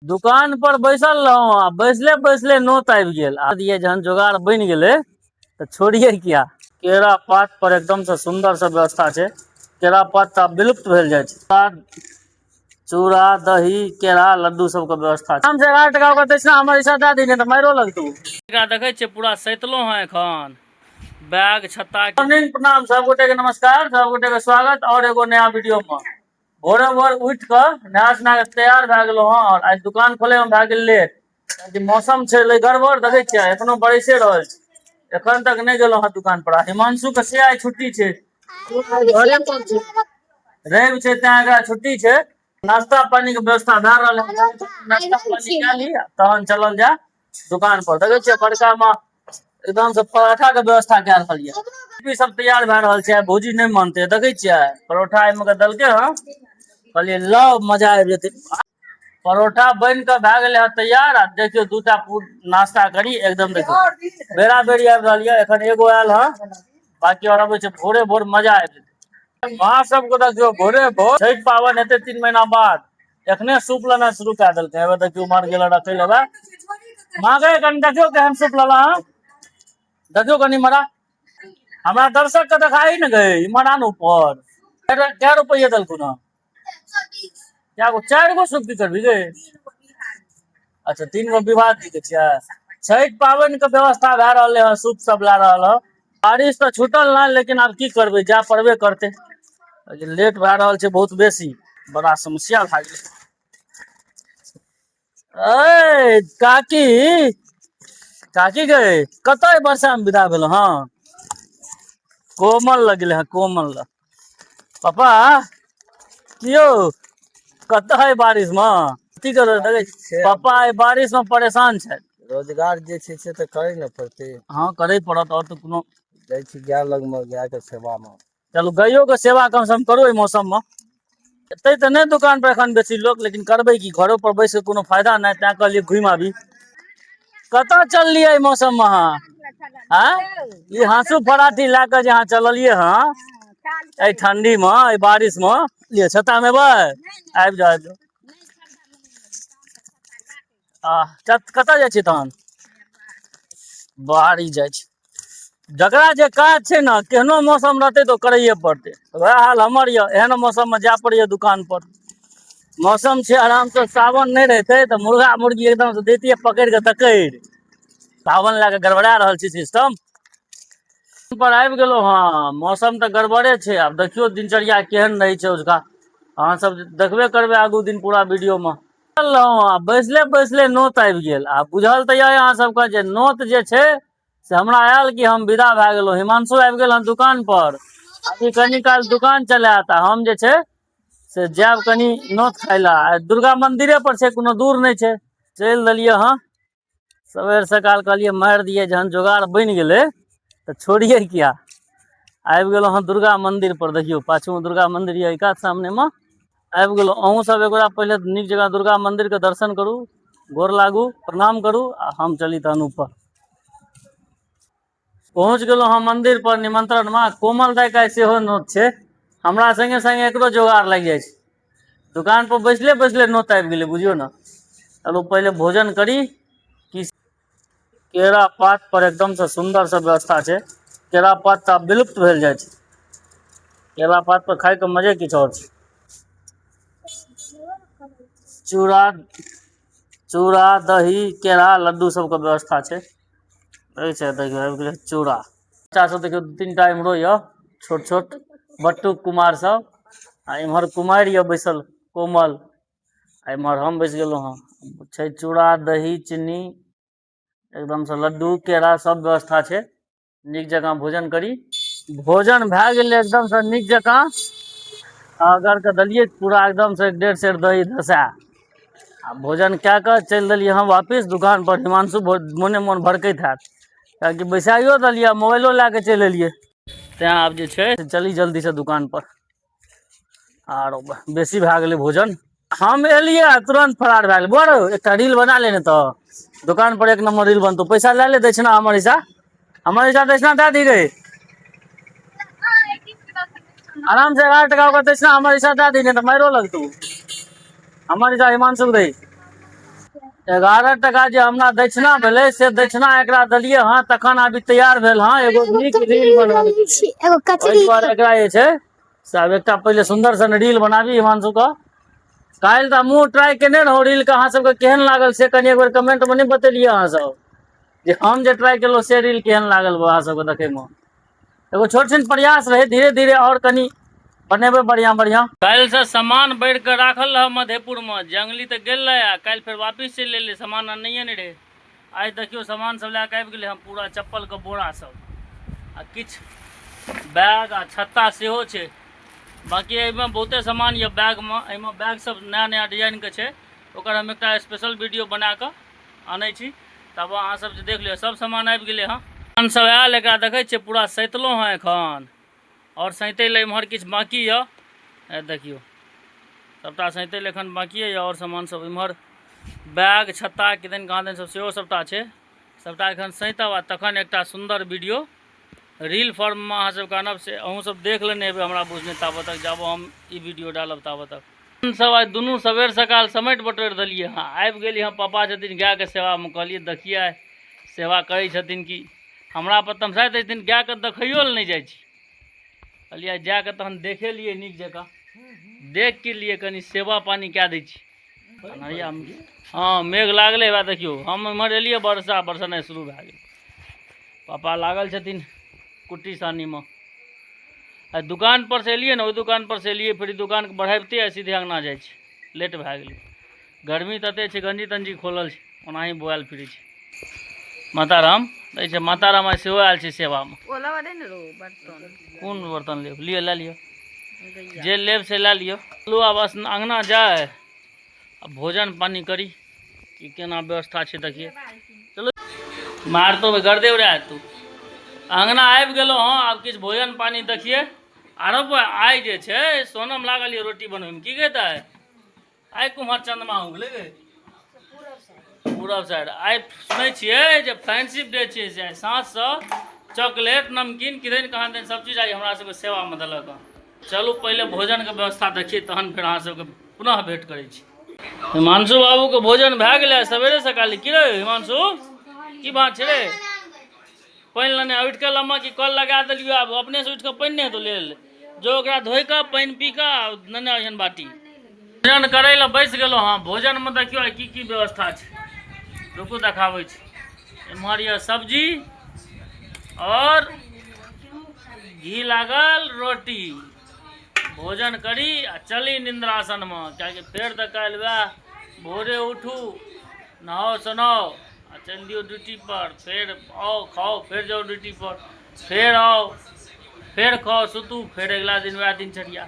दुकान पर बैसल रहौं आ बैसले बैसले नोत आबि गेल। आ दियै जहन जोगाड़ बनि गेलै तऽ छोड़ियै किया। केरा पात पर एकदम से सुन्दर से व्यवस्था छै। केरा पात तऽ आब विलुप्त भेल जाइ छै। चूड़ा दही केरा लड्डू सब के व्यवस्था छै। से 11 टका ओकर दक्षिणा हमर हिस्सा दए दी, नहि तऽ मारियो लगतौ। एकरा देखै छियै पूरा सैतलो हँ एखन। बैग छत्ता। मॉर्निंग, प्रणाम सब गोटे के, नमस्कार सब गोटे के, स्वागत और एगो नया वीडियो में। भोरे भोर उठि कऽ नहा सुना कऽ तैयार भए गेलहुँ हँ और आइ दुकान खोले में भए गेल लेट, कियाकि मौसम छै लै गड़बड़। देखै छियै एखनो बरसे रहल छै। एखन तक नहि गेलहुँ हँ दुकान पर। आ हिमांशु के से आइ छुट्टी छै, घरे पर छै, रवि छै तें एकरा छुट्टी छै। नाश्ता पानी के व्यवस्था भए रहल है, नाश्ता पानी कए ली तहन चलल जाय दुकान पर। देखै छियै बड़का माँ एकदम से पराठा के व्यवस्था कए रहल यऽ। ई सब तैयार भए रहल छै। भौजी नहि मानते। देखै छियै परोठा एहिमे के देलकै हँ, कहलियै लव मजा आबि जेतै। परोठा बनि कऽ भए गेलै हँ तैयार। आ देखियौ दूटा नाश्ता करी एकदम। देखियौ बेरा बेरी आबि रहल यऽ, एखन एगो आयल हँ, बाकी और अबै छै। भोरे भोर मजा आबि जेतै। माँ सबके देखियौ भोरे भोर, छठि पाबनि हेतै 3 महीना बाद, एखने सूप लेनाइ शुरू कए देलकै। हेबे देखियौ उम्हर गेल रखै लेबै। माँ गै, कनि देखियौ केहन सूप लेला हँ, देखियौ कनि मरा हमरा दर्शक के देखाही ने गै। इम्हर आन ऊपर। कै रुपैआ देलखुन हँ? कै गो? 4 गो सूप की करबी गै? अच्छा, 3 गो विवाह जी के छियै। छठि पाबनि के व्यवस्था भए रहलै हँ, सूप सब लए रहल हँ। बारिश तऽ छूटल नहि, लेकिन आब की करबै, जाय पड़बे करतै। लेकिन लेट भए रहल छै बहुत बेसी, बड़ा समस्या भए गेलै। ऐ काकी, काकी गै, कतऽ वर्षा मे विदा भेलहुँ हँ? कोमल लग गेलै हँ, कोमल लग। पापा कियो कतऽ है बारिश मे? की करबै, देखै छै पापा एहि बारिश मे परेशान छथि। रोजगार जे छै से तऽ करै ने पड़तै। हँ, करै पड़त, आओर तऽ कोनो। जाइ छी गाय लगमे, गायके सेवामे। चलू, गाइयो के सेवा कम से कम करू। एहि मौसम मे एतै तऽ नहि दुकान पर एखन बेसी लोक, लेकिन करबै की, घरो पर बैस के कोनो फायदा नहि, तैं कहलियै घुमि आबी। कतऽ चललियै एहि मौसम मे अहाँ? आँय, ई हाँसू फराठी लए कऽ जे अहाँ चललियै हँ एहि ठंडी मे, एहि बारिश मे? लिअ, छत्ता मे एबै? आबि जाउ, आबि जाउ। आ कतऽ जाइ छियै तहन? बाहरी जाइ छै। जकरा जे काज छै ने, केहनो मौसम रहतै तऽ ओ करैए पड़तै। वएह हाल हमर यऽ, एहन मौसममे जाय पड़ैए दुकान पर। मौसम छै आरामसँ, सावन नहि रहितै तऽ मुर्गा मुर्गी एकदमसँ दैतियै पकड़ि कऽ तकड़ि। सावन लए कऽ गड़बड़ा रहल छै सिस्टम पर। आबि गेलहुँ हँ, मौसम तऽ गड़बड़े छै। आब देखियौ दिनचर्या केहन रहै छै ओजुका, अहाँ सब देखबे करबै आगू दिन पूरा वीडियोमे। रहौं आ बैसले बैसले नोत आबि गेल। आ बुझल तऽ यऽ अहाँ सबके जे नोत जे छै से हमरा आयल कि हम विदा भए गेलहुँ। हिमांशु आबि गेल हन दुकान पर, अभी कनी काल दुकान चलायत आ हम जे छै से जायब कनी नोत खाय लए। आ दुर्गा मंदिरे पर छै, कोनो दूर नहि छै। चलि देलियै हँ सवेर सकाल, कहलियै मारि दियै जहन जोगाड़ बनि गेलै तऽ छोड़ियै किया। आबि गेलहुँ हँ दुर्गा मंदिर पर। देखियौ पाछूमे दुर्गा मंदिर यऽ, एकात सामनेमे आबि गेलहुँ। अहूँ सब एक पहिले नीक जकाँ दुर्गा मंदिरके दर्शन करू, गोर लागू, प्रणाम करू आ हम चली तहन ऊपर। पहुँच गेलहुँ हम मंदिर पर निमंत्रणमे। कोमल दाइके आइ सेहो नोत छै। हमरा संगे संगे एकरो जोगाड़ लागि जाइ छै। दुकान पर बैसले बैसले नोत आबि गेलै, बुझियौ ने। चलू पहिले भोजन करी। की केरा पात पर एकदम से सुन्दर से व्यवस्था छै। केरा पात तऽ आब विलुप्त भेल जाइ छै। केरा पात पर खायके मजे किछु आओर छै। चूड़ा चूड़ा दही केरा लड्डू सबके व्यवस्था छै। देखै छै, देखियौ आबि गेलै चूड़ा। बच्चा सब देखियौ 3 टा इम्हरो यऽ, छोट छोट बट्टू कुमार सब, आ इम्हर कुमारि यऽ बैसल कोमल, आ इम्हर हम बैस गेलहुँ हँ। छै चूड़ा दही चीनी एकदमसँ लड्डू केरा सब व्यवस्था छै। नीक जकाँ भोजन करी। भोजन भए गेलै एकदमसँ नीक जकाँ। अगर के देलियै पूरा एकदमसँ 1.5 सेर दही धसा आ भोजन कए कऽ चलि देलियै हम वापिस दुकान पर। हिमांशु मोने मोन भड़कैत हैत, कियाकि बैसाइयो देलियै आ मोबाइलो लए कऽ चलि एलियै। तैँ आब जे छै से चली जल्दीसँ दुकान पर, आर बेसी भए गेलै भोजन। हम एलियै आ तुरन्त फरार भए गेलै। बौआ रौ, एकटा रील बना ले ने तऽ दुकान पर एक नंबर रील बनतौ। पैसा लए ले दक्षिणा, हमर हिस्सा, हमर हिस्सा दक्षिणा दए दी रे। आराम से 11 टका ओकर दक्षिणा हमर हिस्सा दए दी, नहि तऽ मारियो लगतौ। हमर हिस्सा हिमांशु दे। 11 टका जे हमरा दक्षिणा भेलै से दक्षिणा एकरा देलियै हँ, तखन आब ई तैयार भेल हँ एगो नीक रील बनबै के लेल। एगो ओहि कचरी। दुआरे एकरा जे छै से आब एकटा पहिले सुन्दर सन रील बनाबी हिमांशु के। काल्हि तऽ हमहूँ ट्राई केने रहौं रील के, अहाँ सबके केहन लागल से कनि एक बेर कमेंट मे नहि बतेलियै अहाँ सब, जे हम जे ट्राई केलहुँ से रील केहन लागल अहाँ सबके देखैमे। एगो छोट छिन प्रयास रहै, धीरे धीरे आओर कनि बनेबै बढ़िआँ बढ़िआँ। काल्हिसँ सामान बढ़ि कऽ राखल रहै मधेपुरमे, जङ्गली तऽ गेल रहै आ काल्हि फेर वापिस चलि एलै, सामान आनैए नहि रहै। आइ देखियौ सामान सब लए कऽ आबि गेलै हम, पूरा चप्पलके बोरा सब आ किछु बैग आ छत्ता सेहो छै। बाँकी एहिमे बहुते सामान यऽ बैगमे, एहिमे बैग सब नया नया डिजाइनके छै, ओकर हम एकटा स्पेशल वीडियो बना कऽ आनै छी, तब अहाँ सब जे देख लिअ। सब सामान आबि गेलै हँ, सामान सब आयल, एकरा देखै छियै पूरा सैतलहुँ हँ एखन, आओर सैतै लए इम्हर किछु बाँकी यऽ, देखियौ सबटा सैतै लए एखन बाँकिए यऽ। आओर सामान सब इम्हर बैग छत्ता किदन कहाँ दन सब सेहो सबटा छै, सबटा एखन सैतब आ तखन एकटा सुन्दर वीडियो रील फॉर्ममे अहाँ सबके आनब, से अहूँ सब देख लेने हेबै हमरा बुझने ताबत तक, जाबो हम ई वीडियो डालब ताबत तक। हम सब आइ दुनू सवेर सकाल समेट बटोरि देलियै हँ, आबि गेलियै हँ। पापा छथिन गायके सेवामे, कहलियै देखियै आइ सेवा करै छथिन कि हमरा पर तमसाइत छथिन, गायके देखैयो लए नहि जाइ छी। कहलियै आइ जाकऽ तहन देखे लियै नीक जकाँ, देख के लिए कनि सेवा पानि कए दै छी। हँ मेघ लागलै, वएह देखियौ हम एम्हर एलियै वर्षा बरसनाइ शुरू भए गेल। पापा लागल छथिन कुट्टी सानीमे। आ दुकान पर से एलियै ने, ओहि दुकान पर से एलियै, फेर ई दुकानके बढ़ाबिते आ सीधे अङ्गना जाइ छै, लेट भए गेलै। गर्मी तते छै, गंजी तंजी खोलल छै, ओनाही बौआयल फिरै छै। माताराम दै छै, माताराम आइ सेहो आयल छै सेवामे। कोन बर्तन लेब? लिअ, लए लिअ, जे लेब से लए लिअ। चलू आब अङ्गना जाय आ भोजन पानि करी, की केना व्यवस्था छै देखिए। चलू मारतो गर्दे उड़ा तू। अङ्गना आबि गेलहुँ हँ, आब किछु भोजन पानि देखिए। आरो आइ जे छै सोनम लागल यऽ रोटी बनबैमे, की कहतै आइ कुम्हर चन्द्रमा उगलै गे? पूरब साइड। आइ सुनै छियै जे फ्रेंडशिप डे छियै, से आइ साँझसँ चॉकलेट नमकीन किदन कहाँ दिन सब चीज आइ हमरा सबके सेवामे देलक हँ। चलू पहिले भोजनके व्यवस्था देखिए, तहन फेर अहाँ सबके पुनः भेंट करै छी। हिमांशु बाबूके भोजन भए गेलै सवेरे सकाले। की रे हिमांशु, की बात छै रे? पानि लेने उठि कऽ लम्बा की कल लगा देलियौ, आब अपनेसँ उठि कऽ पानि नहि हेतौ लेल, जो ओकरा धोइ कऽ पानि पी कऽ नेने अहियन बाटी। भोजन करै लए बैस गेलहुँ हँ। भोजनमे देखियौ आइ की की व्यवस्था छै, रुकू देखाबै छी। एम्हर यऽ सब्जी आओर घी लागल रोटी। भोजन करी आ चली निन्द्रासनमे, किएकि फेर तऽ काल्हि वएह भोरे उठू, नहाउ सोनाउ आ चलि दियौ ड्यूटी पर, फेर आउ खाउ, फेर जाउ ड्यूटी पर, फेर आउ, फेर खाउ, सुतू, फेर अगिला दिन वएह दिनचर्या।